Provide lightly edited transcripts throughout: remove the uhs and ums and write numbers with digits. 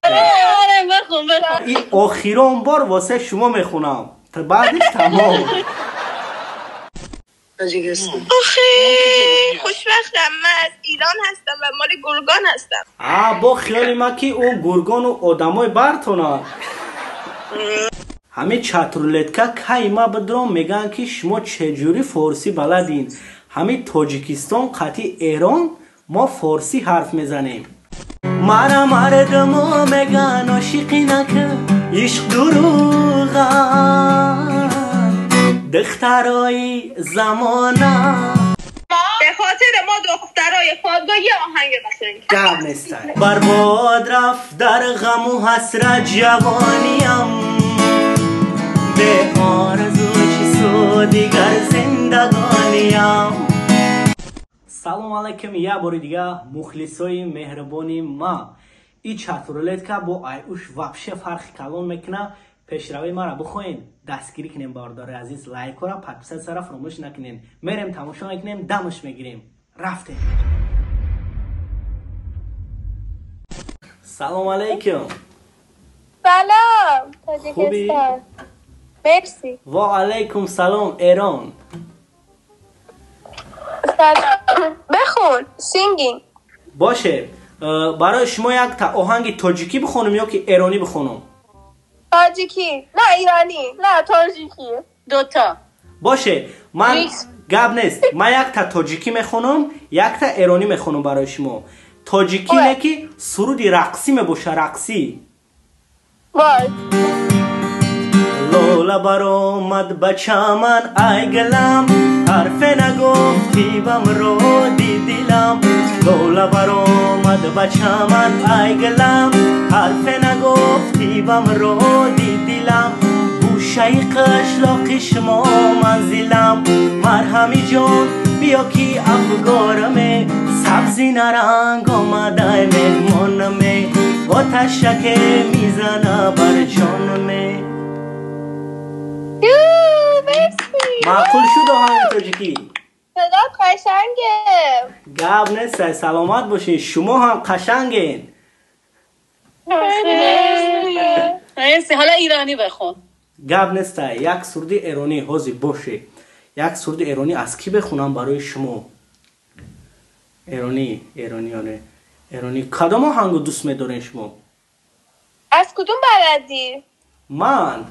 آره بخون بخون. این آخرین بار واسه شما میخونم تا بعدش تمام. آخه خوشبختم، من از ایران هستم و مال گرگان هستم. با خیال ما که اون گرگان و آدمای برتونه. همه چترولتکا کی ما بدرم میگن که شما چجوری فارسی بلدین. همه تاجیکستان قطعی ایران ما فارسی حرف میزنیم. مرا مردم میگن عاشقی نکن عشق دروغه دخترای زمانه. به خاطر ما دخترای خوابگاه یه آهنگ قشنگ گم نیستن. برباد رفت در غم و حسرت جوانیم، به آرزو چی سو دیگر زندگانیم. سلام علیکم یه بار دیگه مخلصای مهربانی ما. این چترولتکا با ایوش вообще فرق کلون میکنه. پیشروی ما را بخواین دستگیری کنیم باردار عزیز، لایک را подписаться را فراموش نکنین. میریم تماشا میکنیم، دمش میگیریم. رفتیم. سلام علیکم. سلام تاجیکستان. مرسی. و علیکم سلام ایران. سلام. بخون singing. باشه برای شما یک تا آهنگ تاجیکی بخونم یا که ایرانی بخونم؟ تاجیکی. نه ایرانی. نه تاجیکی. دوتا. باشه من گپ نیست، من یک تا تاجیکی میخونم یک تا ایرانی میخونم برای شما. تاجیکی نه که سرود رقصی میباشه، رقصی. وای لولا برآمد بچه من ای گلم، حرف نگفتی بم رو دیدلم. لولا برآمد بچه من ای گلم، حرف نگفتی بم رو دیدلم. گوشه قشلاق شما منزلم، مرهمی جان بیا که افگارمه، سبزی نرنگ آمده مهمانمه، آتشک میزنه بر جانمه. معقول شد آهنگ تاجیکی؟ صدات قشنگه. گپ نیست، سلامت باشین. شما هم قشنگین. مرسی. حالا ایرانی بخون. گپ نیست، یک سرود ایرانی حاضر باشه. یک سرود ایرانی از کی بخونم برای شما؟ ایرانی ایرانی آره ایرانی. کدام آهنگو دوست می‌دارین شما؟ از کدوم بلدی؟ من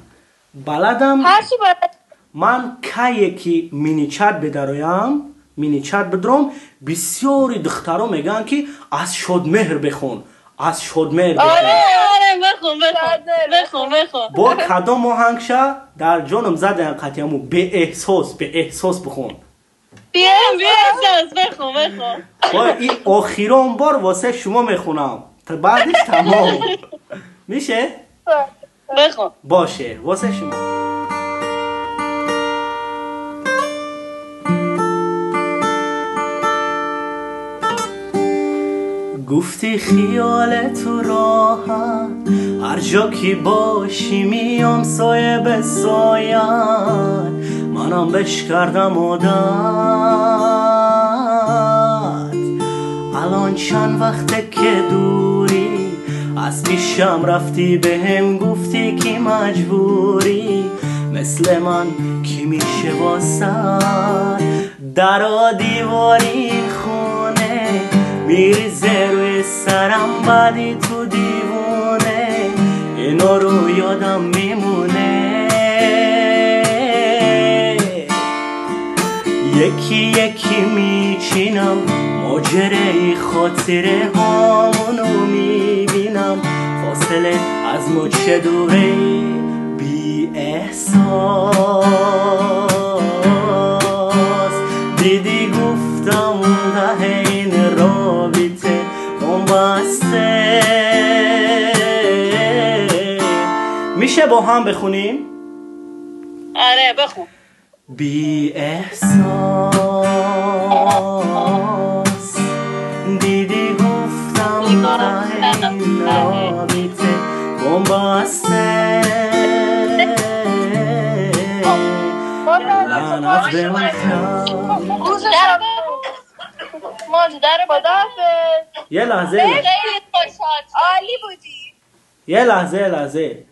بلدم. هرچی بلد. من کایه که مینیچت بدارایم، مینیچت بدرم، بسیاری دخترها میگن که از شادمهر بخون، از شادمهر بخون. آره آره بخون بخون بخون بخون. با کدام آهنگشه در جانم زدن قطعیمو به احساس، به احساس بخون. به احساس بخون بخون. با این آخرین بار واسه شما میخونم تا بعدش تمام. میشه؟ بخون. باشه واسه شما. گفتی خیال تو راحت، هر جا که باشی میام سایه به سایت، منم بش کردم عادت. الان چند وقته که دوری از پیشم رفتی، بهم گفتی که مجبوری، مثل من کی میشه واسه در و دیوار این خونه میریزه روی سرم، بعدی تو دیوونه اینا رو یادم میمونه. یکی یکی میچینم ماجرای خاطره هامونو میبینم، فاصله از ما چه دوره بی احساس. دیدی گفتم ده این رابطه بسته. میشه با هم بخونیم؟ آره بخون. بی احساس دیدی گفتم ده این رابطه بسته، لعنت به اون خداحافظ. یه لحظه. خیلی خوشحال. عالی بودی. یه لحظه یه لحظه.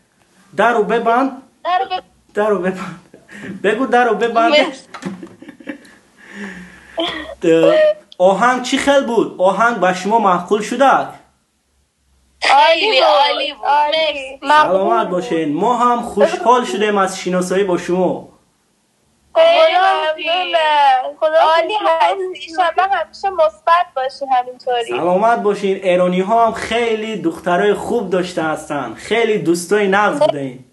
درو ببند. درو ببند. بگو درو ببند. آهنگ چی خیلی بود؟ آهنگ با شما معقول شده؟ خیلی عالی بود. سلامت باشین. ما هم خوشحال شدیم از شناسایی با شما. خیلی ممنونم. خدا عالی هستی. انشالله همیشه مثبت باشی همینطوری. سلامت باشین. ایرانی ها هم خیلی دخترای خوب داشته هستن. خیلی دوستای نغز بودین.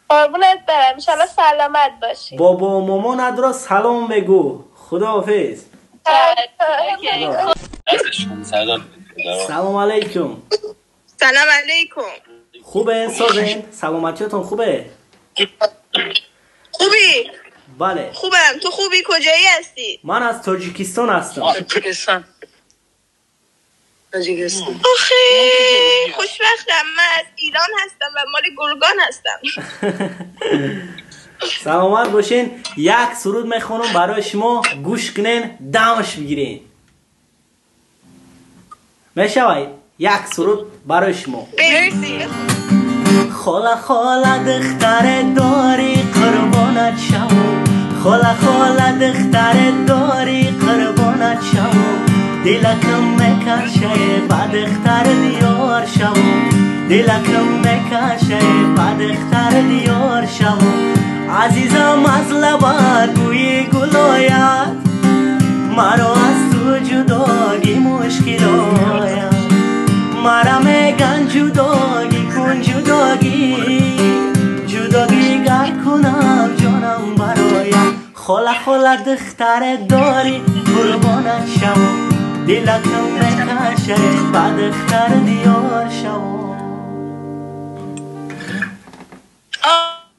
قربونت برم. انشالله سلامت باشی. بابا و مامان را سلام بگو. خداحافظ. سلام علیکم. سلام علیکم. خوبه سازین؟ سلامتیتون خوبه؟ خوبی؟ بله خوبم. تو خوبی؟ کجایی هستی؟ من از تاجیکستان هستم. تاجیکستان. تاجیکستان. آخه خوشبختم. من از ایران هستم و مال گرگان هستم. سلامت باشین. یک سرود میخونم برای شما، گوش کنین دمش بگیرین. میشوی؟ یک سرود برای شما. مرسی. خاله خاله دختر داری قربانت شوم، خاله خاله دختر داری قربانت شوم، دلکم میکشه با دختر دیار شوم، دلکم میکشه با دختر دیار شوم، عزیزم از لبات بوی گل آید، مرا از تو جداگی مشکل آید، مرا میگن جداگی کن جداگی، جداگی گر کنم جانم برایم، خاله خاله دختر داری قربانت شوم، دلکم میکشه با دختر دیار شوم.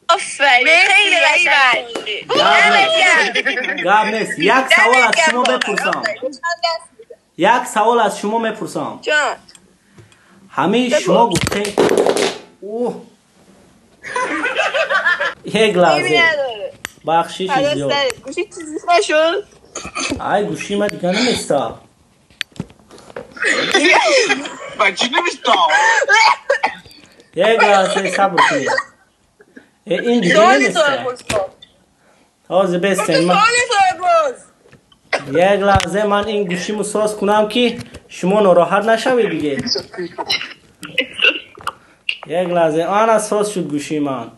آفرین خیلی قشنگ. گپ نیست. یک سوال از شما بپرسم. یک سوال از شما میپرسم. جان. همه شما گفته اوه یک لحظه بخشش زیاد. گوشی چیزی نشد؟ ای گوشی من دیگه نمیستا. بچه نمیستا. یک لحظه صبر کنید. این دیگه نمیسته. تازه بستین من. یک لحظه من این گوشیمو ساز کنم که شما ناراحت نشوید دیگه. یک لحظه آنا ساز شد گوشی من.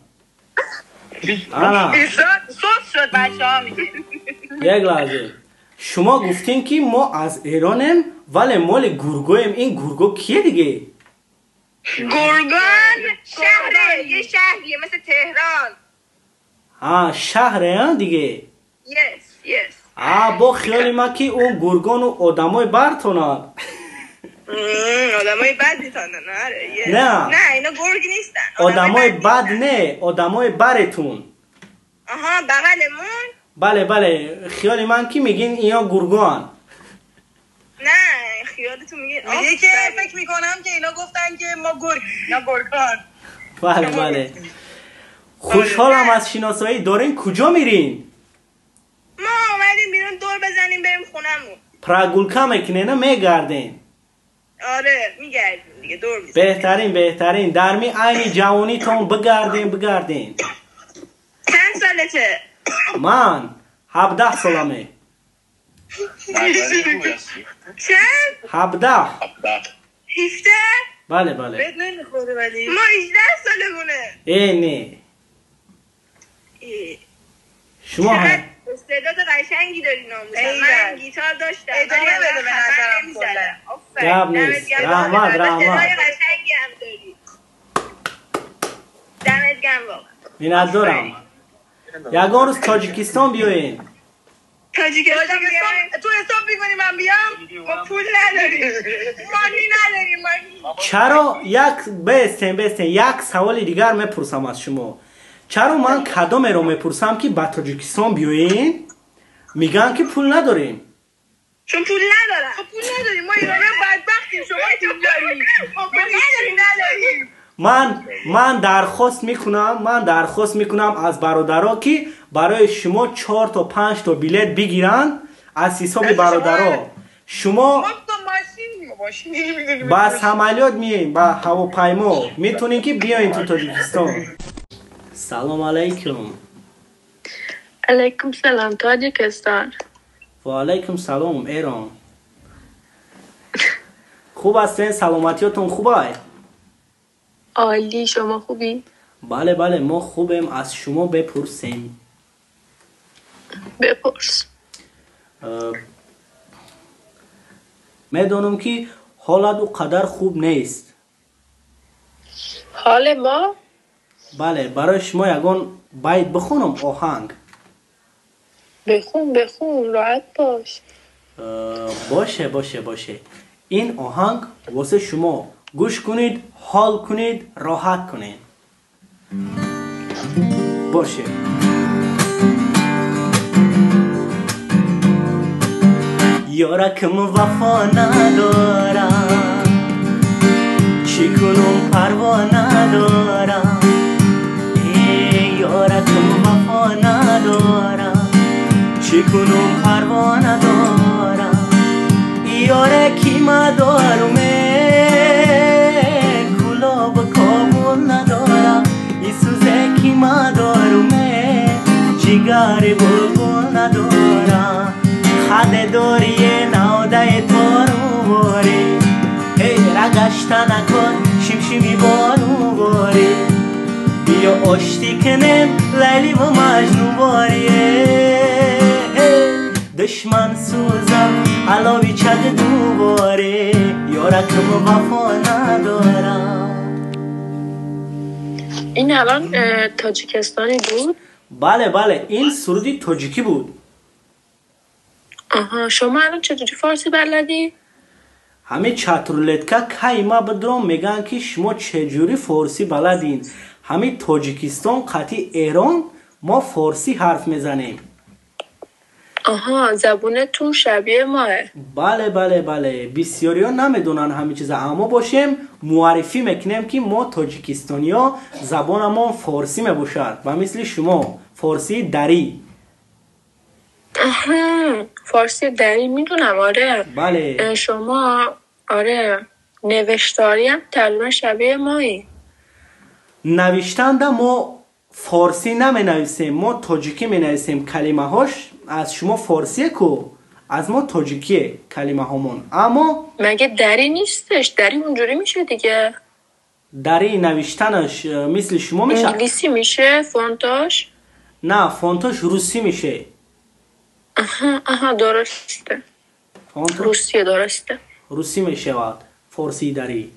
آنا ساز شد بچه‌ها. یک لحظه شما گفتین که ما از ایرانیم ولی مال گرگویم. این گرگو کیه دیگه؟ گرگان شهره، یه شهریه مثل تهران. ها شهره ها دیگه. یس یس. آ با خیال ما که اون گرگان و آدمای برتونن. آدمای بد تانن. آره نه نه اینا گرگ نیستن. آدمای بد نه، آدمای برتون. آها بغلمون. بله بله خیال من که میگین اینا گرگان. نه خیالتون میگه میگه که فکر میکنم که اینا گفتن که ما گرگ اینا گرگان. بله بله خوشحالم از شناسایی. دارین کجا میرین؟ ما اومدیم بیرون دور بزنیم بریم خونمون. پراگولکا میکنه نه میگردین؟ آره میگردیم دیگه دور میزنیم. بهترین بهترین. در می عین جوانیتون بگردین بگردین. چند سالته؟ من 17 سالمه. چند؟ 17. 17؟ بله بله. بهت نمیخوره ولی ما 18 سالمونه. ای نه شما هم استعداد قشنگی داری ناموسم. من گیتار داشتم. ادامه بده به نظرم کلا. گپ نیست. رحمت رحمت. صدای قشنگی هم داری. دمت گرم واقعا. منت دارم. یگان روز تاجیکستان بیاین. تاجیکستان تو حساب میکنی من بیام؟ ما پول نداریم. مانی نداریم. چرا یک بستین یک سوال دیگر میپرسم از شما. چرا من کدام رو میپرسم که به تاجیکستان بیاین میگن که پول نداریم؟ چون پول ندارم. خب پول نداریم ما ایرانیان بدبختیم. شما پول داریم. ما پول نداریم. من درخواست میکنم از برادرها که برای شما 4 تا 5 تا بلیت بگیرن از حساب برادرها. شما ماشین نمیدونیم. با самолёт میایم، با هواپیما میتونین که بیاین تو تاجیکستان. سلام علیکم. علیکم سلام تاجیکستان. و علیکم سلام ایران. خوب هستین؟ سلامتیاتون خوبه؟ عالی، شما خوبی؟ بله بله ما خوبیم. از شما بپرسیم. بپرس. میدونم که حالت او قدر خوب نیست. حال ما؟ بله، برای شما یگان باید بخونم آهنگ. بخون بخون، راحت باش. باشه باشه باشه. این آهنگ واسه شما، گوش کنید، حال کنید، راحت کنید. باشه. یارکم وفا ندارم، چی کنم پروا ندارم. یارکم وفا ندارم، چی کنم پروا ندارم. یارکی ما دارم، کلاب کابل ندارم. ای سوزه کی ما دارم، جگر بلبل ندارم. خد دوری نودای تارو واری، هی رگشتا نکن شمشمی بارو واری. بیا آشتی کنیم لیلی و مجنون واریه. دشمن سوزم علاوی چد دوباره، یارکم وفا ندارم. این الان تاجیکستانی بود؟ بله بله، این سرودی تاجیکی بود. آها، شما الان چطوری فارسی بلدی؟ همه چترولتکا کی ما بدرم میگن که شما چجوری فارسی بلدین. همه تاجیکستان قطعی ایران ما فارسی حرف میزنیم. آها، زبونتون شبیه ماه. بله بله بله، بسیاری ها نمیدونن همه چیز، اما باشیم معرفی میکنیم که ما تاجیکستانی ها زبان ما فارسی میباشد و مثل شما فارسی دری. آها، فارسی دری میدونم. آره بله. شما آره نوشتاری هم تقریبا شبیه مایی. نوشتن ما فارسی نمی نویسیم، ما تاجیکی می نویسیم. کلمه هاش از شما فارسیه کو از ما تاجیکیه کلمه هامون. اما مگه دری نیستش؟ دری اونجوری میشه دیگه. دری نوشتنش مثل شما میشه. انگلیسی میشه فونتاش؟ نه، فونتاش روسی میشه. آها آها، درسته. روسیه درسته. روسی میشود فارسی دری.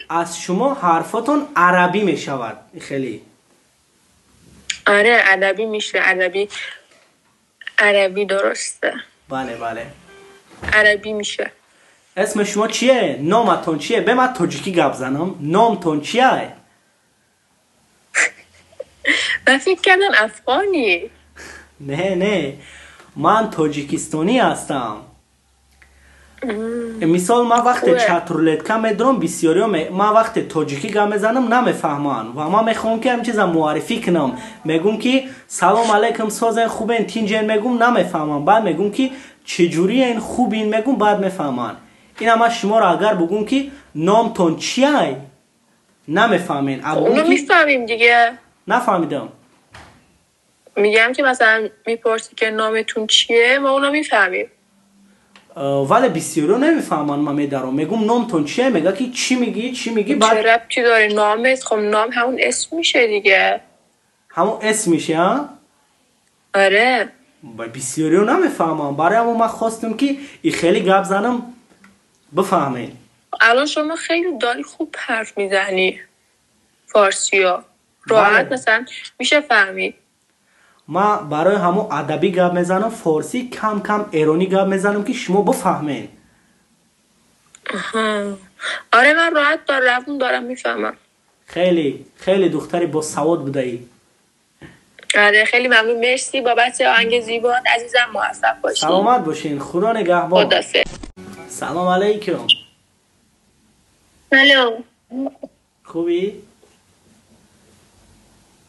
از شما حرفاتون عربی میشود خیلی. آره عربی میشه، عربی عربی درسته. بله بله عربی میشه. اسم شما چیه؟ نامتون چیه؟ به من تاجیکی گپ زنم. نامتون چیه؟ من فکر کردم افغانی. نه نه، من تاجیکستانی هستم. مثال من وقت چترولتکا میدرم بسیاری من وقت تاجیکی گپ میزنم نمیفهمن و من میخوام که هم چیزا معرفی کنم. میگم که سلام علیکم سازن خوبین تینجن، میگم نمیفهمن. بعد میگم که چجوری این خوبین، میگم بعد میفهمن. این اما شما را اگر بگم که نامتون چیه نمیفهمین. اونو میفهمیم دیگه. نفهمیدم. میگم که مثلا میپرسی که نامتون چیه، ما اونو میفهمیم. ولی بسیارو نمیفهمن. من میدارم میگم نامتون چیه، میگه که چی میگی چی میگی. بعد چه ربطی داره نامت؟ خب نام همون اسم میشه دیگه. همون اسم میشه ها؟ آره. بسیارو نمیفهمم. برای همون من خواستم که ای خیلی گپ زنم بفهمین. الان شما خیلی داری خوب حرف میزنی فارسیا، راحت مثلا میشه فهمید. ما برای همون ادبی گپ میزنم فارسی، کم کم ایرانی گپ میزنم که شما بفهمین. آره من راحت دارم دارم میفهمم. خیلی خیلی دختری با سواد بوده ای. آره خیلی ممنون، مرسی بابت آهنگ زیبات عزیزم، موفق باشین. سلامت باشین، خدا نگهدار. خدافظ. سلام علیکم. سلام. خوبی؟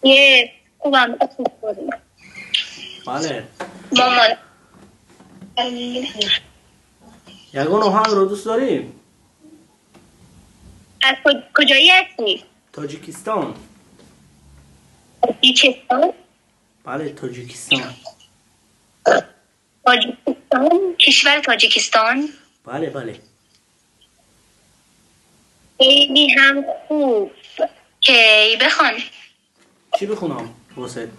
یه خوبم. بله. مامان. Ягон оҳангро дӯст дорӣ? از کجایی هستی؟ Тоҷикистон. تاجیکستان؟ Бале, Тоҷикистон. تاجیکستان؟ کشور تاجیکستان؟ Бале, бале. خیلی هم خوب. کی بخوان. Чӣ бихонам восет?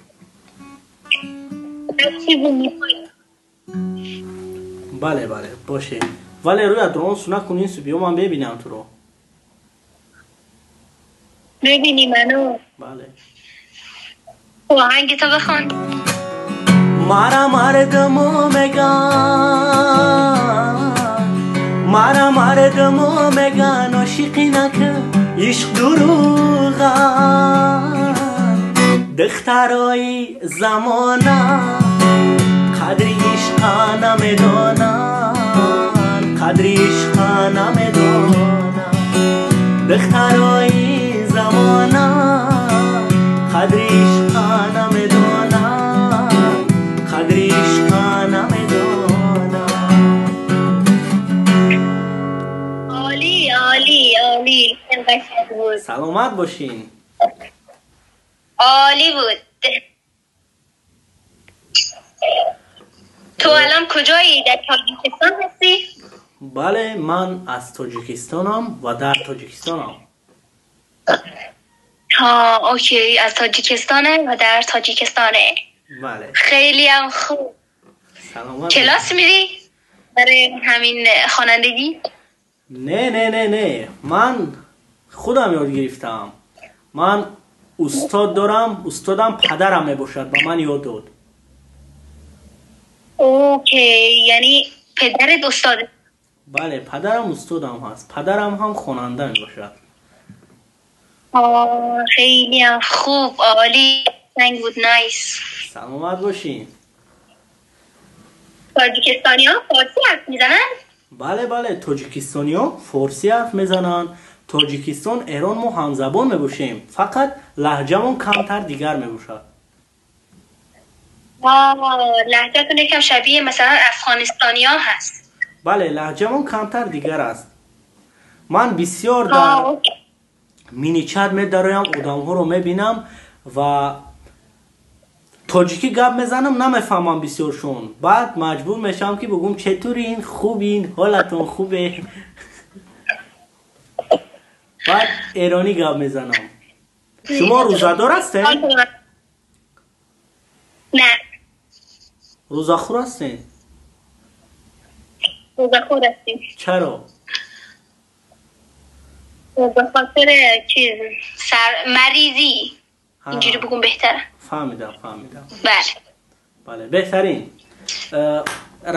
هر چیزی میخوای. Бале, бале, боше. Вале рӯят рон суна кун, ин су биё, ман бебинам туро. ببینی منو؟ Бале. آهنگ تو بخوان. Мара мардуму меган, мара мардуму меган, ошиқӣ накун, ишқ дурӯға. Духтарои замона қадри ишқа намедонанд, қадри ишқа намедонанд. Духтарои замона қадри ишқа намедонанд, қадри ишқа намедонанд. عالی عالی عالی، خیلی قشنگ بود. Саломат бошин. عالی بود. تو الان کجایی؟ در تاجیکستان هستی؟ Бале, ман аз Тоҷикистонам ва дар Тоҷикистонам. ها، okay، از تاجیکستانه و در تاجیکستانه. Бале. خیلی هم خوب. Саломат. کلاس میری برای همین خوانندگی؟ Не, не, не, не, ман худам ёд гирифтам. Ман устод дорам, устодам падарам мебошад, ба ман ёд дод. Okay، یعنی پدرت استاد؟ Бале, падарам устодам ҳаст, падарам ҳам хонанда мебошад. آه، خیلی هم خوب، عالی، قشنگ بود، nice. Саломат бошин. تاجیکستانی ها فارسی حرف میزنن؟ Бале, бале, тоҷикистониҳо форсӣ ҳарф мезананд. Тоҷикистон, Эрон мо ҳамзабон мебошем, фақат лаҳҷамон камтар дигар мебошад. آه، لهجه‌تون یکم شبیه مثلا افغانستانی ها هست. Бале, лаҳҷамон камтар дигар аст. Ман бисёр дар آه، okay. ManyChat медароям, одамҳоро мебинам ва тоҷикӣ гап мезанам, намефаҳмам бисёршон. Баъд маҷбур мешавам, ки бигӯм: «Четурин, хубин, ҳолатон хубе?» Баъд эронӣ гап мезанам. Шумо рӯзадор ҳастед? نه. Рӯзахӯр ҳастед? روزه هستیم. Чаро? به خاطر چیز، سر مریضی. اینجوری بگم بهتره. Фаҳмидам, фаҳмидам. بله. Бале, беҳтарин.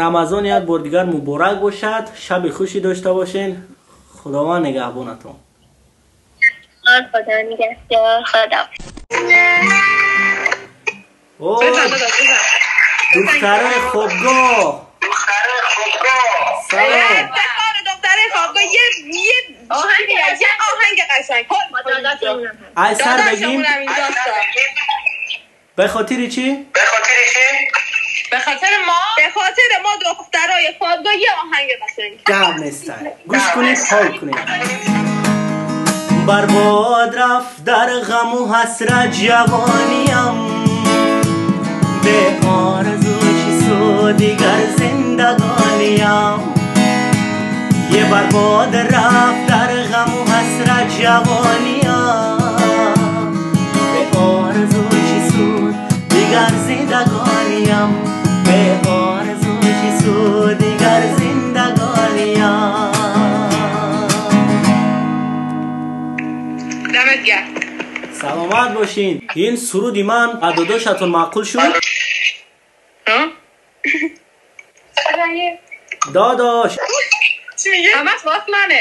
Рамазон як бор дигар муборак бошад, шаби хушӣ дошта бошен, Худованд нигаҳбонатон. خدا نگهدار، خدا. Ой. بزن داداش، بزن. Духтарои хобгоҳ, салом. افتخار دختره خوابگاه، یه آهنگ یه آهنگ قشنگ. Ай сар бегим. داداشمونم اینجاست. Ба хотири чӣ? به خاطر ما، به خاطر ما دخترای خوابگاه یه آهنگ قشنگ. Гап нестай, гӯш кунед, ҳол кунед. Барбод рафт дар ғаму ҳасрат ҷавониям, бе орзу чӣ суд дигар зиндагониям. Е барбод рафт дар ғаму ҳасрат ҷавониям, бе орзу чӣ суд дигар зиндагониям, бе орзу чӣ суд дигар зиндагониям. دمت گرم. Саломат бошин. Ин суруди ман ба додошатон маъқул шуд? ها؟ Додош. چی میگه؟ همش واس منه.